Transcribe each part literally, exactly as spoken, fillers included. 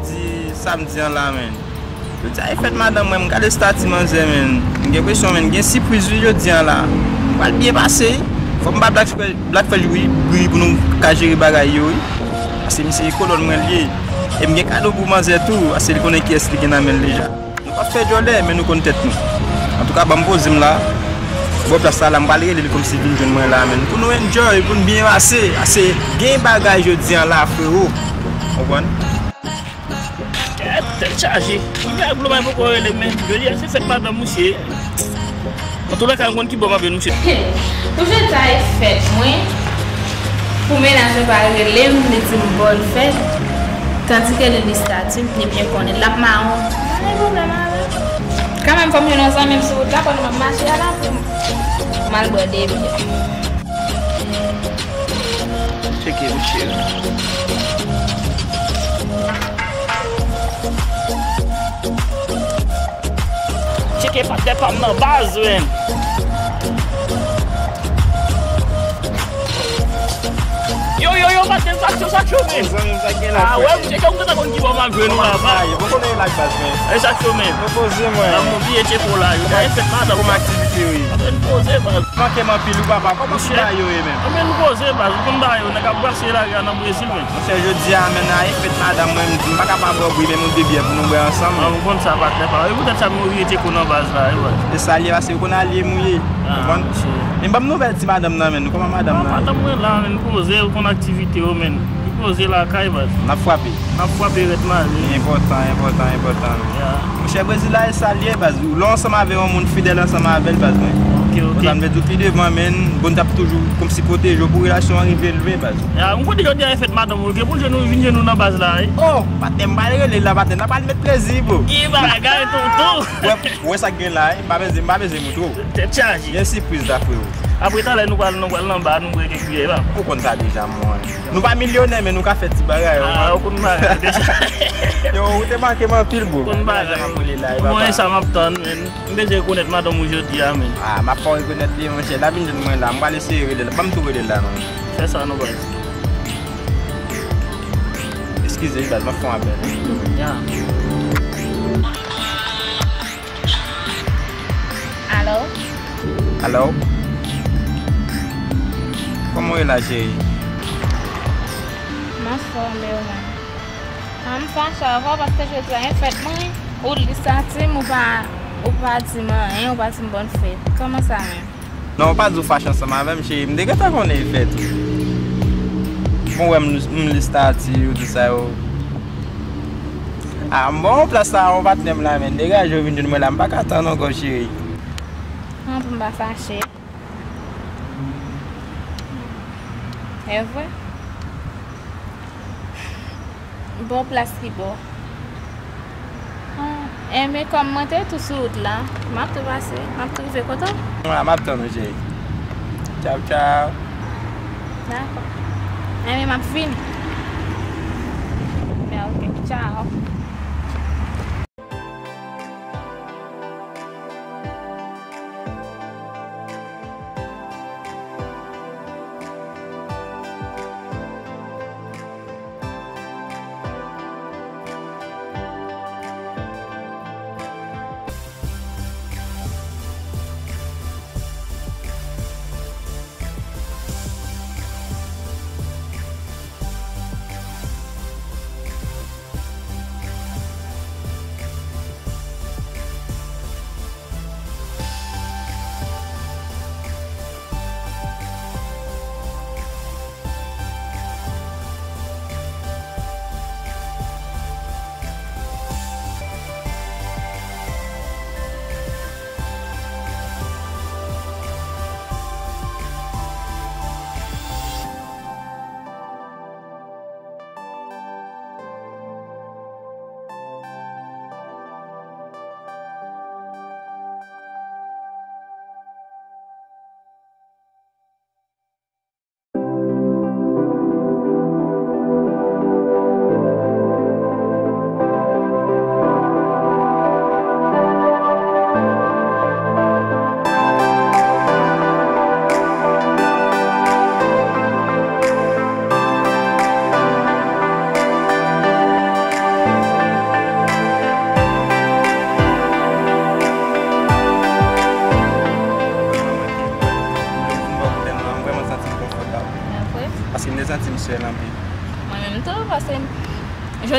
Di samdi an la, menn. Jodi a e fèt madanm mwen, m gade estati manzè, menn. M gen enpresyon, menn, gen sipriz wi jodi a la. M pral byen pase. Fò m ba Black Fre-, Black Fresh wi, bri pou nou ka jere bagay yo wi. Paske misye e kolòn mwen l ye. E m gen kado pou manzè tou, paske li konnen kiyès li gen nan men l deja. Nou p ap fè djòlè, men nou konn tèt nou. Antouka, ban m poze m la. Bò plas la, la, m pral rele l kòmsi vin jwenn mwen la, menn. Pou nou enjoy, pou n byen pase. Paske gen bagay jodi a la, frewo. Konprann? Kèt, tèt chaje. Kounya Glomay poko rele m, men jodi a se fèt madanm misye. Antoulèka, m konn ki bò m ap jwenn misye. Pou jodi a e fèt mwen, pou mennaj mwen pa rele m, li di m bòn fèt, tandike li li estati m, li byen konnen l ap mawon. Pa gen pwoblèm avè l. Kanmenm, fò m jwenn yon zanmi m sou wout la pandan m ap mache a la pou m al bwè de byè. Tcheke m cheri. Tcheke patnè pa m nan baz, menn. Yo, yo, yo, patnè, sa cho, sa cho, menn. Zanmi m, sa gen la, ah, frè? Wè, m tcheke, m gentan konn ki bò m ap jwenn ou la, pa. Yo, bon, konnen lak baz, menn. E sa cho, menn. Repoze mwen. Ah, m bliye tcheke w la, yo, ta e fèt madanm. Kòman aktivite yo ye? Antre n poze, baz. Manke m anpil wi papa, kòman bagay yo ye menm? Anben nou poze baz, ou konn bagay yo, nèg ap brase lari a nan Brezil menm. Monchè, jodi a menn a e fèt madanm mwen, m di m pa ka pa ba w bri, men m ou de byè pou nou bwè ansanm. Ah, ou konn sa patnè pa. E poutèt sa m ouvriye tcheko nan baz la, e baz. E sa l ye, paske ou konn alye m ou ye. Ou konprann? Men ban m nouvèl ti madanm nan menn, kòman madanm nan? Madanm mwen la menn, poze, ou konn aktivite yo menn. Li poze lakay baz. N ap frape. N ap frape rèd mare. Enpòtan, enpòtan, enpòtan. Monchè, Brezil la e sa l ye baz. Lè w ansanm avè yon moun fidèl ansanm avè l baz mwen. Ok, ok. Konsa m vle di w pi devan menn, Bondye ap toujou kòmsi pwoteje w pou relasyon an rive lwen baz. Ya, m konn jodi a e fèt madanm ou, gen pou l jwenn ou, vin jwenn ou nan baz la wi. Oh, patnè m pral rele l la patnè, n a pral met plezi bro. Ki bagay tonton. Wè, wè sa k gen la wi, m pa bezwen, m pa bezwen moutre w. Tèt chaje. Gen sipriz la frewo. Apre talè nou pral, nou pral anba, nou bwè kèk byè la. Ou konn sa deja mwen. Nou pa milyonè, men nou ka fè ti bagay, ou konprann? Ah, ou konn bagay deja. Yo, ou te make m anpil, bro. Konn bagay. Mwen, sa m ap tann, menn. M bezwen rekonèt madanm ou jodi a, menn. Ah, m ap fè w rekonèt li, monchè. L ap vin jwenn mwen la. M pral eseye rele l. Ban m tou rele l la, non. Fè sa, non, baz. Eskize, wi, baz, m ap fè yon apèl. Ya. Alo? Alo? Kòman w ye la, cheri? M anfòm, e ou menm? A, m fache avè w paske jodi a e fèt mwen, ou li santi m, ou pa, ou pa di m anyen, ou pa di m bòn fèt. Kòman sa menm? Non, ou pa di w fache ansanm avè m, cheri. M te gentan konnen e fèt. Bon, wè m, m li estati ou, tout sa yo. A, m ba w plas la, yon patnè m la, men degaje w vin jwenn mwen la, m pa ka tann ankò, cheri. An, pou m pa fache. E vre? Bò plas ki bò? Ah, enben, kòm mwen te tou sou wout la, m ap tou pase, m ap tou rive kote w. Mwen la, m ap tann ou, cheri. Tchaw, tchaw. Dakò. Enben, m ap vini. Enben, ok, tchaw.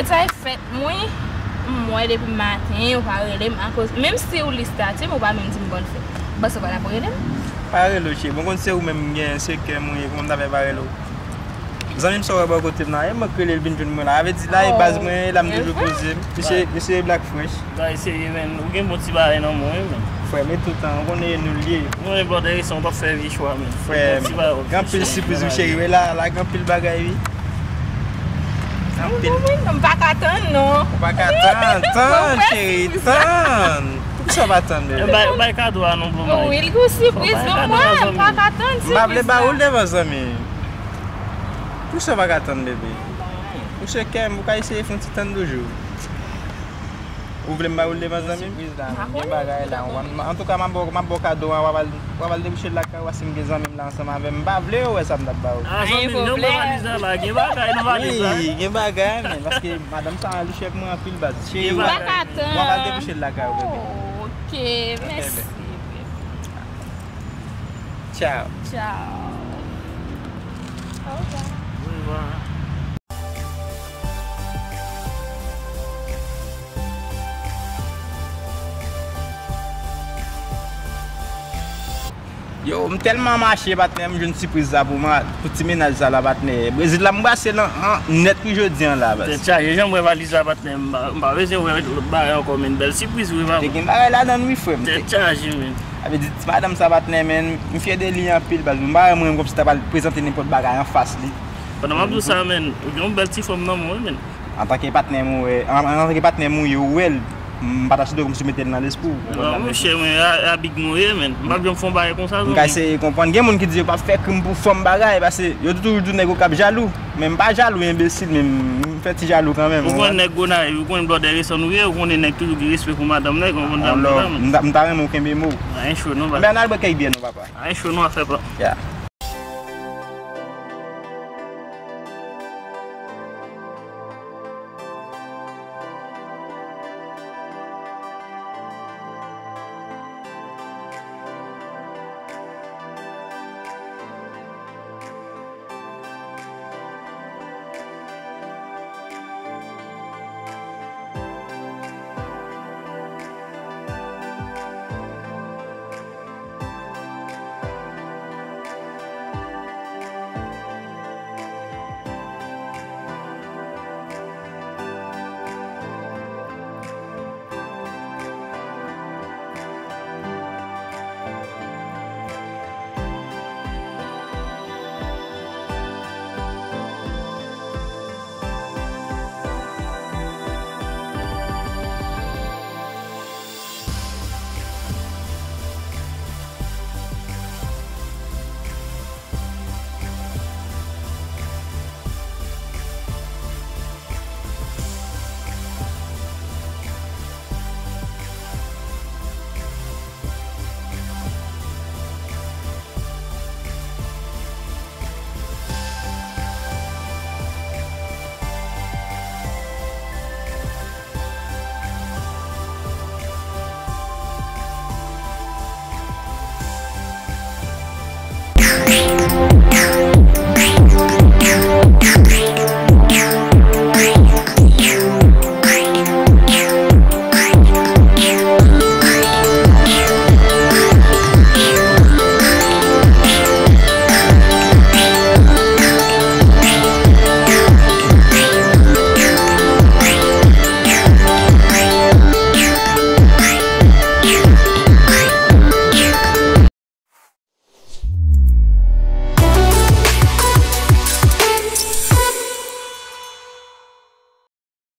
Sa e fèt mwen, m wè depi maten, ou pa rele m akoz, menm si ou li statut m, ou pa menm di m bòn fèt. Ou panse ou pa t ap rele m? Pa rele w, cheri. Bon, konn se ou menm m gen, se kè mwen ye, kòman m ta fè pa rele w? Zanmi m sa w wè bò kote m la, e mwen k rele l vin jwenn mwen la. A vle di la, e baz mwen ye, la m toujou poze m. Misye, misye e Black Fresh. Bay serye, men. Ou gen bon ti bagay nan men w, wi, men. Frè m, e toutan, ou konnen e nou l ye. Ou konnen blòdè resan, ou p ap fè vye chwa, men. Frè m, gen anpil sipriz, wi, cheri. Wè la, la, gen anpil bagay, wi. Anpil. Wi, m pa ka tann, non. Ou pa ka tann, tann, cheri, tann. Poukisa w pa tann, bebe? Bay, bay kado a non, Blue Mike. Wi, l gen sipriz pou mwen, m pa ka tann sipriz la. M pa vle ba ou l devan zanmi. Poukisa w pa ka tann, bebe? Ou se kè m, ou ka eseye fè yon ti tann toujou. Ou vle m ba ou l devan zanmi m? Sipriz la, men gen bagay la. Antouka, m ap ba w, m ap ba w kado a, w ap al, w ap al debouche l lakay ou, paske m gen zanmi m la ansanm avè m. M pa vle yo wè sa m t ap ba ou. A, zanmi m, jan w wè valiz la la, gen bagay nan valiz la. Wi, gen bagay, men, paske madanm sa a, li chè pou mwen anpil baz. Cheri, w ap al debouche l lakay ou, bebe. Ok, mèsi. Tchao. Tchao. Au revoir. Yo, m tèlman mache, patnè, m jwenn sipriz sa pou mwen, pou ti mennaj sa la, patnè. Brezil la, m brase l an, an nèt wi jodi an la, baz. Tèt chaje, jan m wè valiz la, patnè, m pa, m pa bezwen wè lòt bagay ankò, men bèl sipriz wi, papa. Te gen bagay ladan l wi, frè m. Tèt chaje, men. Sa vle di, ti madanm sa, patnè, men, m fyè de li anpil, baz. M pa renmen kòmsi ta pral prezante nenpòt bagay anfas li. Pandan m ap di w sa, men, ou gen yon bèl ti fanm nan men w, men. Antanke patnè m ou wè, an, antanke patnè m ou ye, ou wè l, m pa ta site kòmsi mete l nan lespri w. Non, monchè, mwen, a, a big mwen ye, men. M p ap janm fè yon bagay konsa, non. M ka eseye konprann. Gen moun ki di yo p ap fè krim pou fanm bagay, paske yo toujou di nèg yo k ap jalou. Men m pa jalou, enbesil, men m fè ti jalou kanmenm. Ou konn nèg Gonayiv, ou konn blòdè resan nou ye, ou konnen nèg toujou gen respè pou madanm nèg, ou konn sa m di la, men. M ta, m ta renmen w kenbe mo w. Anyen cho non, papa. Men ann al bwè kèk byè non, papa. Anyen cho non, afè pa. Ya.